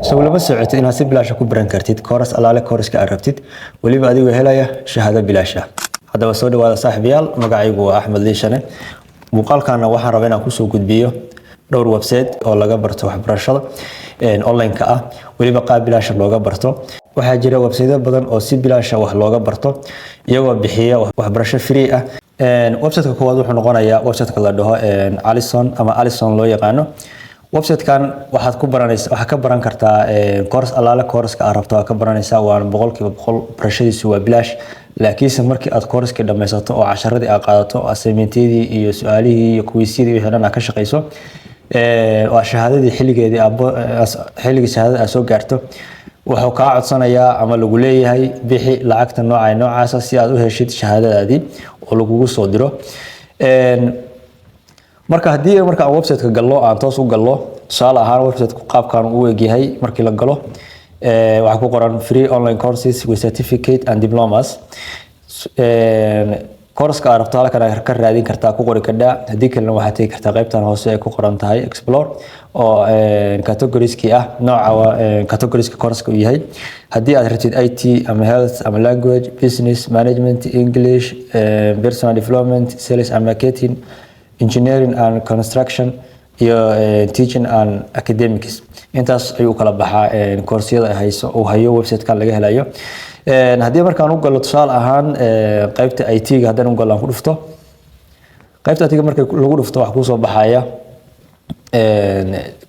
Sow lama socotid inaad si bilaasha ku baran kartid course alaale courseka aad rabtid, weliba adigoo helaya shahaado bilaash ah? Haddaba soo dhawaada, saaxiibayaal. Magacaygu waa Axmed Liishane. Muuqaalkana waxaan rabaa inaan kusoo gudbiyo dhowr website oo laga barto waxbarashada online-ka ah, weliba qaab bilaasha looga barto. Waxaa jira websiteyo badan oo si bilaasha wax looga barto, iyagoo bixiya waxbarasho free ah. Websiteka koowaad wuxuu noqonayaa websiteka la dhaho Alison ama Alison loo yaqaano. Websitekan waxaad ku baranaysa, waxaad ka baran kartaa course alaale courseka aad rabto aad ka baranaysaa. Waana 100% barashadiisu waa bilaash, laakiinse markii aad coursekii dhammaysato oo casharadii aad qaadato, assignmentyadii iyo su-aalihii iyo quizyadii, wixii dhan aad ka shaqayso, waa shahaadadii xilligeedii, xilligii shahaadada aad soo gaarto, wuxuu kaa codsanayaa ama lagu leeyahay bixi lacagta nooca noocaasa si aad u heshid shahaadadaadii oo lagugu soo diro. Marka haddii marka aan website-ka gallo, aan toos u gallo, tusaale ahaan website-ku qaabkan u egyahay markii la galo, waxaa ku qoran "Free online courses with certificate and diplomas". Courseka aad rabto halkan aad ka raadin kartaa, ku qori kardhaa. Haddii kalena waxaad tegi kartaa qaybtan hoose ee ku qoran tahay "Explore" oo categorieski ah, nooca categorieska courseka uu yahay. Haddii aad rabtid IT ama health ama language, business management, English, personal development, sales and marketing, engineering and construction iyo teaching and academics, intaas ayuu kala baxaa koorsiyada hayso uu hayo website-kan laga helayo. Haddii markaan u galo, tusaale ahaan, qaybta IT-ga haddaan u galo, aan ku dhufto qaybta IT-ga, marka lagu dhufto waxaa kuusoo baxaya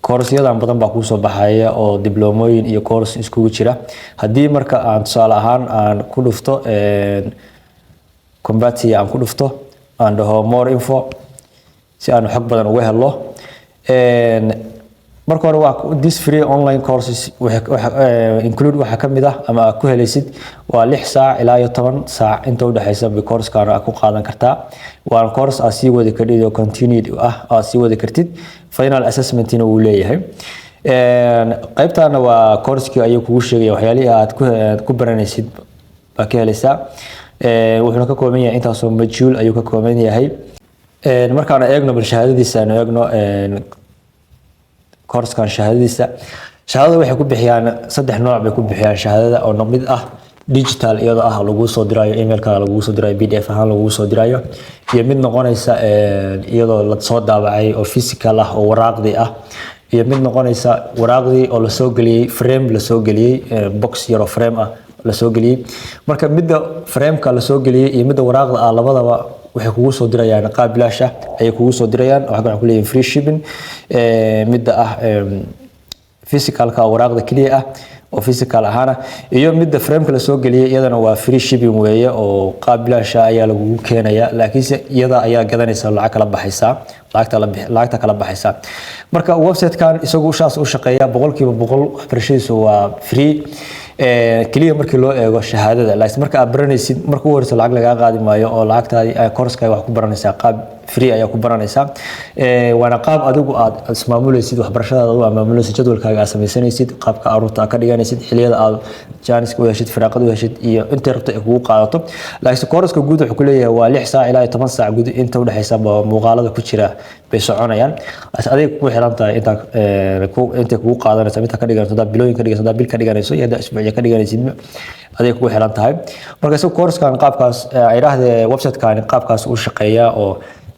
koorsiyadan badan baa kuusoo baxaya oo diblomooyin iyo course iskugu jira. Haddii marka aan tusaale ahaan aan ku dhufto CompTIA, aan ku dhufto, aan dhaho "More info" si aan xog badan uga helo. Marka hore waa "This free online courses include", waxaa ka mid ah ama aad ku helaysid waa 6 saac ilaa iyo 10 saac inta udhexeysa bay coursekan aad ku qaadan kartaa. Waa course aad sii wadi kartid oo continued ah, aad sii wadi kartid, final assessmentina wuu leeyahay. Qaybtana waa coursekii ayuu kugu sheegaya, waxyaalihii aad ku baranaysid baa ka helaysaa. Wuxuuna ka kooban yahay intaasoo module ayuu ka kooban yahay. Markaan eegno bal shahaadadiisa, aanu eegno coursekan shahaadadiisa. Shahaadada waxay ku bixiyaan saddex nooc bay ku bixiyaan shahaadada, oo mid ah digital iyadoo ah lagu soo dirayo emailka, lagu soo dirayo PDF ahaan lagu soo dirayo, iyo mid noqonaysa iyadoo la soo daabacay oo physical ah oo waraaqdii ah, iyo mid noqonaysa waraaqdii oo lasoo geliyey frame, lasoo geliyey box yar oo frame ah lasoo geliyey. Marka midda frameka lasoo geliyey iyo midda waraaqda ah labadaba waxay kugu soo dirayaan qaab bilaash ah ayay kugu soo dirayaan. Waxay ku leeyihiin free shipping. Midda ah physicalka, waraaqda keliya ah oo physical ahaana, iyo midda frameka lasoo geliyey, iyadana waa free shipping weeye oo qaab bilaash ah ayaa lagugu keenaya, laakiinse iyada ayaa gadanaysa, lacag kala baxaysaa, lacagta kala baxaysaa. Marka website-kan isagu saas u shaqeeya, 100% waxbarashadiisu waa free keliya markii loo eego shahaadada. Laakiin marka aad baranaysid marka ugu horeysa lacag lagaa qaadi maayo oo lacagtaadii course-ka wax ku baranaysaa qaab free ayaa ku baranaysaa. Waana qaab adigu aad ismaamulaysid waxbarashadaada, adigu aad maamulaysid, jadwalkaaga aad samaysanaysid, qaabka aruurta aad ka dhiganaysid, xilliyada aad jaaniska u heshid, firaaqada u heshid iyo intay rabto ay kugu qaadato. Laakiin course-ka guud wuxuu ku leeyahay waa 6 saac ilaa iyo 10 saac guud inta udhexeysa muuqaalada ku jira bay soconayaan. Adiga kugu xiran tahay intaa intay kugu qaadanayso, intaa ka dhiganayso, haddaa bilooyin ka dhiganayso, haddaa bil ka dhiganayso iyo haddaa isbuucyo ka dhiganaysid, adiga kugu xiran tahay. Marka isaga coursekan qaabkaas ay idhaahdee, website-kan qaabkaas u shaqeeyaa oo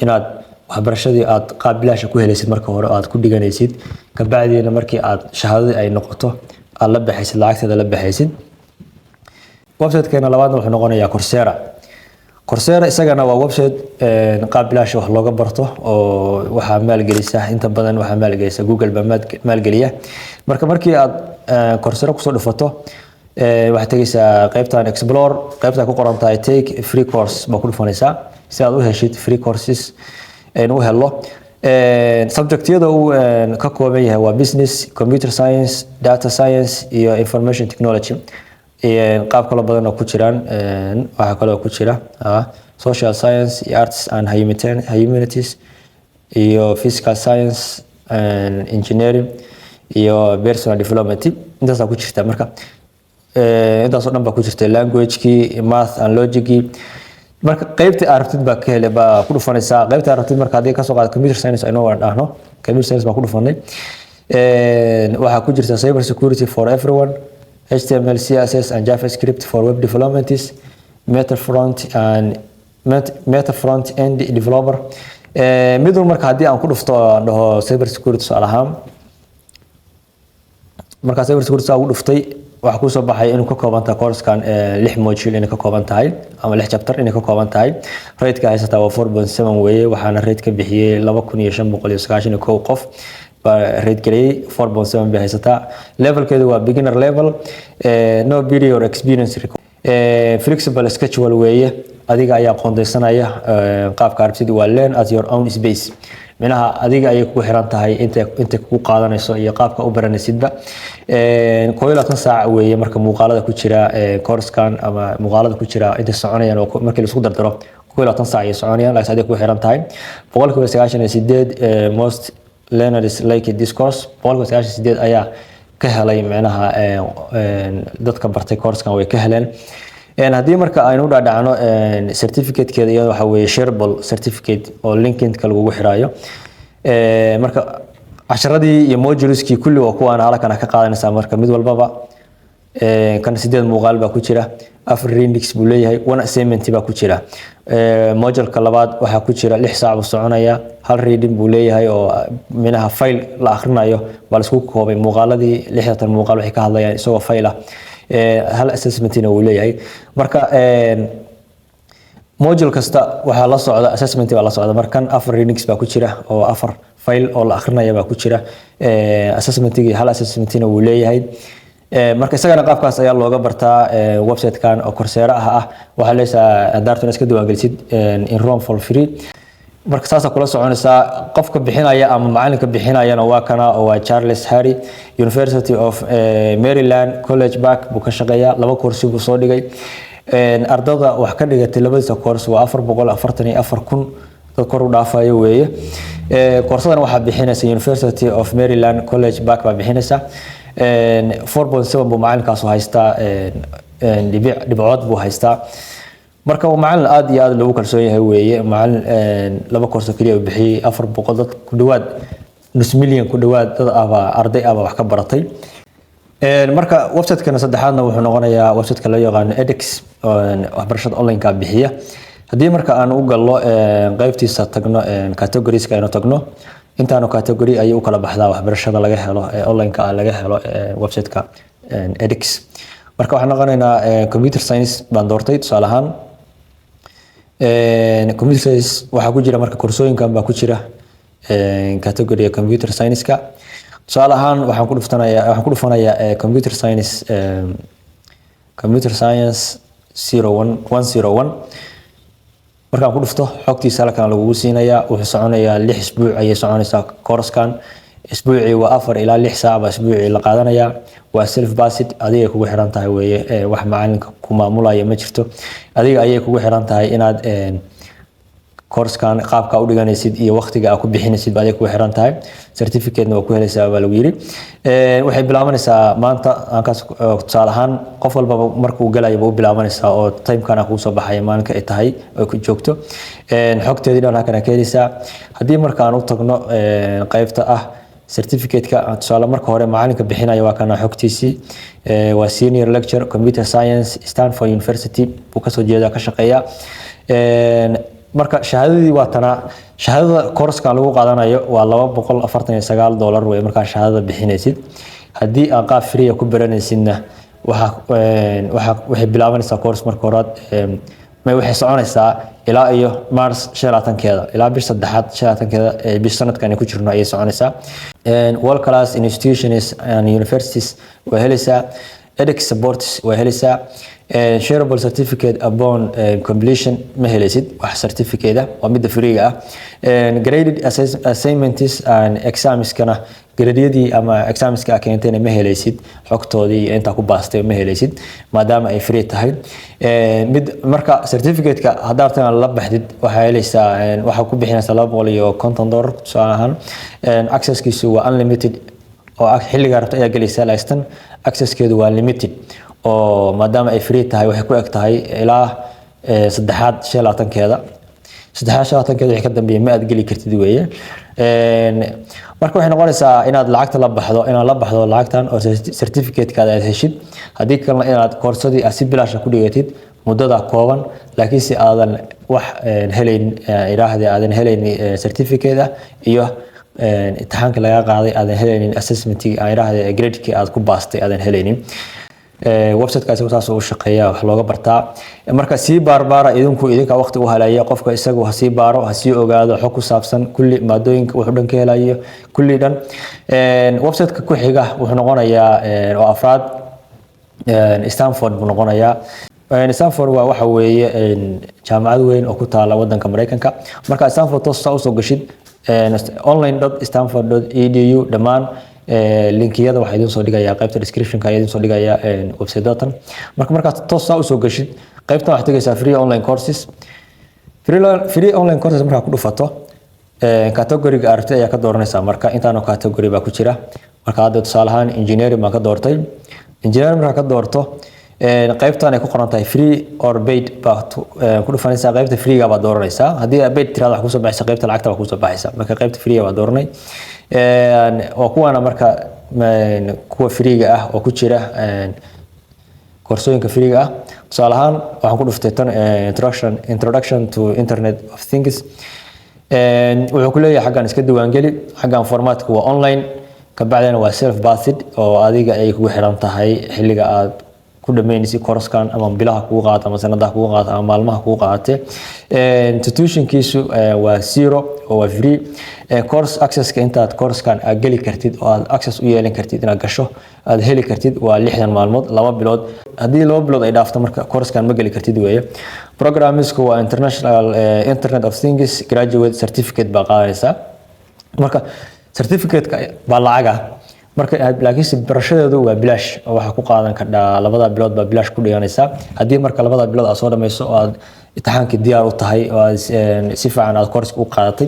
inaad waxbarashadii aad qaab bilaasha ku helaysid marka hore, aad ku dhiganaysid, kabacdiina markii aad shahaadadii ay noqoto aad la baxaysid, lacagteeda la baxaysid. Website-keena labaadna wuxuu noqonayaa Coursera. Coursera isagana waa website qaab bilaash wax looga barto oo waxaa maalgelisa, inta badan waxaa maalgelisa Google baa maalgeliya. Marka markii aad Coursera kusoo dhufato, waxaad tegeysaa qaybtan "Explore", qaybta ku qoran tahay "Take free course" baa ku dhufanaysaa si aad u heshid free courses aynu u helo. Subjectyada uu ka kooban yahay waa business, computer science, data science iyo information technology. Qaab kaloo badan oo ku jiraan, waxaa kaloo ku jira social science iyo arts and humanities iyo physical science and engineering iyo personal development. Intaasaa ku jirta. Marka intaasoo dhan baa ku jirta, languagekii, math and logicgii. Marka qaybtii aad rabtid baa ka hele, baa ku dhufanaysaa qaybtii aad rabtid. Marka haddii kasoo qaad computer science aynu dhahno, computer science baan ku dhufanay. Waxaa ku jirta Cyber Security for Everyone, HTML, CSS and JavaScript for Web Development, Meta Front and Meta Front End Developer. Mid walba marka haddii aan ku dhufto, aan dhaho cyber security tusaale ahaan, markaa cyber security saa ugu dhuftay, waxaa kusoo baxay inuu ka kooban tahay course-kan lix module inay ka kooban tahay ama lix chapter inay ka kooban tahay. Rate-ka haysataa waa 4.7 weeye, waxaana rate ka bixiyey 2591 qof baa rate geliyey. 4.7 bay haysataa. Levelkeedu waa beginner level, no period experience, flexible schedule weeye, adiga ayaa qoondeysanaya qaabka arabtid. Waa learn at your own space, minaha adiga ayay kugu xiran tahay intay kugu qaadanayso iyo qaabka u baranaysidba. 21 saac weeye marka muuqaalada ku jira course-kan ama muuqaalada ku jira intay soconayaan oo markii la isku dardaro 21 saac ayay soconayaan, laakiin adiga kugu xiran tahay. 98% most learners like this course, 98% ayaa ka helay, micnaha dadka bartay course-kan way ka heleen. Haddii marka aynu u dhaadhacno certificate-keeda, iyada waxa weeye shareable certificate oo LinkedIn-ka lagugu xiraayo. Marka casharadii iyo moduleskii kulli waa kuwaan halkan ka qaadanaysaa. Marka mid walbaba kan sideed muuqaal baa ku jira, afar readings buu leeyahay, one assignment baa ku jira. Modulka labaad waxaa ku jira 6 saac buu soconaya, hal reading buu leeyahay oo minaha file la akhrinayo baa laisku koobay. Muuqaaladii 60 muuqaal waxay ka hadlayaan isagoo file ah, hal assessmentina wuu leeyahay. Marka module kasta waxaa la socda assessment baa la socda. Markan afar readings baa ku jira oo afar file oo la akhrinaya baa ku jira, assessmentigii hal assessmentina wuu leeyahay. Marka isagana qaabkaas ayaa looga bartaa website-kan oo Coursera ah. Waxaa leesaa daartuna iska diiwaangelisid, enroll for free. Marka saasaa kula soconaysaa. Qofka bixinaya ama macalinka bixinayana waa kana oo waa Charles Harry, University of Maryland, College Park buu ka shaqeeyaa. Laba koorsi buu soo dhigay. Ardada wax ka dhigatay labadiisa koors waa 444,000 dad kor u dhaafayo weeye. Koorsadan waxaa bixinaysa University of Maryland, College Park baa bixinaysa. 4.7 buu macalinkaasu haystaa, dhibic dhibcood buu haystaa. Marka waa macalin aad iyo aad loogu kalsoon yahay weeye. Macalin laba koorso keliya uu bixiyey, 400 dad ku dhawaad, nus milyan ku dhawaad dad ahbaa arday ahbaa wax ka baratay. Marka website-kana saddexaadna wuxuu noqonayaa website-ka loo yaqaano edX, waxbarashada online-ka bixiya. Haddii marka aan u gallo qaybtiisa, tagno categorieska, aynu tagno intaanu category ayay u kala baxdaa waxbarashada laga helo ee online-ka ah laga helo website-ka edX. Marka waxaan noqonaynaa computer science baan doortay tusaale ahaan. Computer science waxaa ku jira, marka koorsooyinkan baa ku jira category computer science-ka. Tusaale ahaan waxaan ku dhufanayaa computer science, computer science 01101. Markaan ku dhufto, xogtiisa halkan lagugu siinayaa. Wuxuu soconayaa 6 isbuuc ayay soconaysaa koorskan. Isbuucii waa 4 ilaa 6 saac baa isbuucii la qaadanayaa. Waa self paced, adiga kugu xiran tahay weeye, wax macalinka ku maamulaya ma jirto. Adiga ayay kugu xiran tahay inaad koorskan qaabka u dhiganaysid iyo waqtiga aad ku bixinaysid ba adiga kugu xiran tahay. Certificate-na waa ku helaysaa baa lagu yiri. Waxay bilaabanaysaa maanta ankaas. Tusaale ahaan qof walbaba markuu galayo ba u bilaabanaysaa oo timekan kugu soo baxaya maalinka ay tahay oo ku joogto. Xogteedii dhan halkan ka helaysaa. Haddii marka aan u tagno qaybta ah certificate-ka, tusaale marka hore macalinka bixinaya waa kana xogtiisii. Waa senior lecturer computer science, Stanford University buu kasoo jeedaa, ka shaqeeya. Marka shahaadadii waa tanaa. Shahaadada koorskan lagu qaadanayo waa $249 wey markaa shahaadada bixinaysid. Haddii aad qaab free ku baranaysidna, waxa waxa waxay bilaabanaysaa course marka horaad waxay soconaysaa ilaa iyo Mars 25-keeda, ilaa bish saddexaad 25-keeda ee bish sanadkan ku jirno ayay soconaysaa. World class institutions and universities waa helaysaa, edX supports waa helaysaa. Shareable certificate upon completion ma helaysid wax certificate ah, waa midda free-ga ah. Graded assignments and examskana, gradyadii ama examska a keentayna ma helaysid, xogtoodii iyo intaa ku baastay ma helaysid maadaama ay free tahay. Mid marka certificate-ka haddaad rabto inaad la baxdid, waxaa helaysaa, waxaa ku bixinaysaa $250 tusaale ahaan. Accesskiisu waa unlimited oo xilligaa rabto ayaa gelaysaa, laakiin accesskeedu waa limited oo maadaama ay free tahay waxay ku eg tahay ilaa saddexaad 25-keeda. Saddexaad 25-keeda wixii ka dambeeya ma aad geli kartid weeye. Marka waxay noqonaysaa inaad lacagta la baxdo, inaad la baxdo lacagtan oo certificate-kaada aad heshid. Haddii kalena inaad koorsadii aad si bilaasha ku dhigatid muddada kooban, laakiinse aadan wax helayn, idhaahde, aadan helayn certificate ah iyo imtixaanka laga qaaday, aadan helaynin assessment-ii aan idhaahde grade-kii aad ku baastay aadan helaynin. Website-kaasi saas u shaqeeya, wax looga bartaa. Marka sii baarbaara idinku, idinka waqti u helaya. Qofka isagu ha sii baaro, ha sii ogaado xog ku saabsan kulli maadooyinka wuxuu dhan ka helayo kulli dhan. Website-ka ku xiga wuxuu noqonayaa oo afraad Stanford buu noqonayaa. Stanford waa waxa weeye jaamacad weyn oo ku taala wadanka Mareykanka. Marka Stanford toos saa usoo gashid, online.stanford.edu, dhammaan linkiyada waxaa idin soo dhigayaa qaybta description-ka ayaa idin soo dhigayaa website-datan. Marka markaad toos saa usoo gashid, qaybtan waxaad tegaysaa free online courses. Free online courses markaa ku dhufato, category-ga aragtid ayaa ka dooranaysaa. Marka intaanoo category baa ku jira. Marka hadda tusaale ahaan engineering baan ka doortay. Engineering markaa ka doorto, qaybtan ay ku qoran tahay free or paid baa ku dhufanaysaa. Qaybta free-ga baad dooranaysaa. Haddii aad paid tirada, wax kusoo baxaysa qaybta lacagta baa kusoo baxaysa. Marka qaybta free-ga baa dooranay oo kuwaana. Marka kuwa free-ga ah oo ku jira, koorsooyinka free-ga ah, tusaale ahaan waxaan ku dhuftay tan introduction to Internet of Things. Wuxuu ku leeyahay xaggan iska diiwaangeli. Xaggan format-ka waa online, kabacdina waa self paced oo adiga ay kugu xiran tahay xilliga aad ku dhameynaysid course-kan, ama bilaha kugu qaata, ama sanadaha kugu qaata, ama maalmaha kugu qaate. Tuition-kiisu waa zero oo waa free. Course access-ka, intaad course-kan aad geli kartid oo aad access u yeelan kartid inaad gasho, aad heli kartid, waa 60 maalmood, 2 bilood. Haddii 2 bilood ay dhaafto, marka course-kan ma geli kartid weeye. Programmisku waa International Internet of Things Graduate Certificate baa qaadanaysaa. Marka certificate-ka baa lacaga marka, laakiinse barashadeedu waa bilaash oo waxaa ku qaadan kardhaa 2-da bilood baa bilaash ku dhiganaysaa. Haddii marka 2-da bilood aad soo dhamayso oo aad imtixaankii diyaar u tahay oo aad si fiican aad course u qaadatay,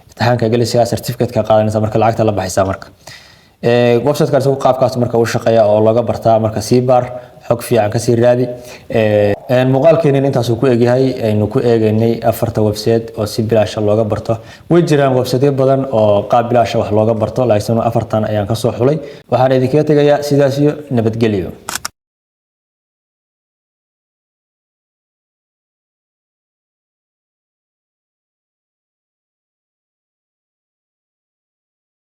imtixaanka gelaysaa, certificate-ka qaadanaysaa, marka lacagta la baxaysaa. Marka website-ka isagu qaabkaas marka u shaqeeya oo looga bartaa. Marka sii baar, xog fiican kasii raadi. Muuqaalkeenin intaasuu ku egyahay, aynu ku eegaynay afarta website oo si bilaasha looga barto. Way jiraan websiteyo badan oo qaab bilaasha wax looga barto, laakiin afartan ayaan kasoo xulay. Waxaan idinkaga tegayaa sidaas iyo nabadgelyo.